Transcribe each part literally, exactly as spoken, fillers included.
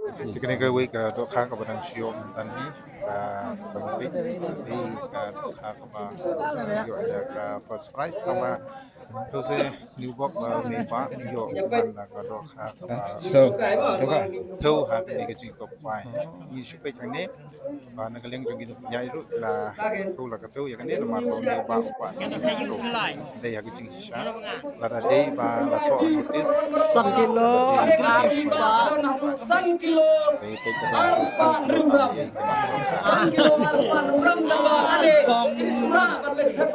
Te kane kawei ka dohkha kaba dang shu ïoh mynta hi, ka bang peit, dei ka dohkha kaba ïoh ïa ka first prize, tangba to shisien bok ba me ba ïoh ban da ka dohkha kaba So, to ka. Thew ha kane ka jingkop bai. Ngi shu peit hangne ba na ka liang jong ki nongpynïaid ruh la thew la ka thew ïa kane namar ba une u bah u kwah dei ha ka jingshisha. Lada dei ba la thoh notice. San kilo, ar spah. San kilo, ar spah rymrap. San kilo, ar spah rymrap da ba ade. Kong. Sura ban leh thep.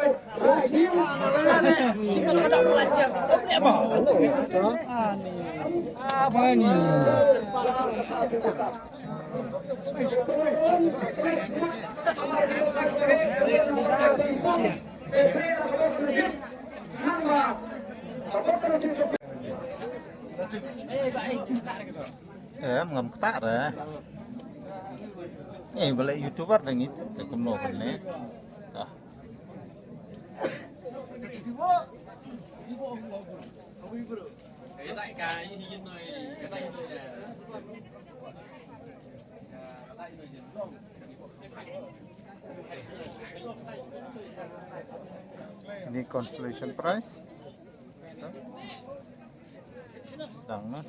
Em, ngam ktah re. Eh, balei YouTuber dang itu te kumno kan ne. Tah. Ini consolation prize. Sedang na.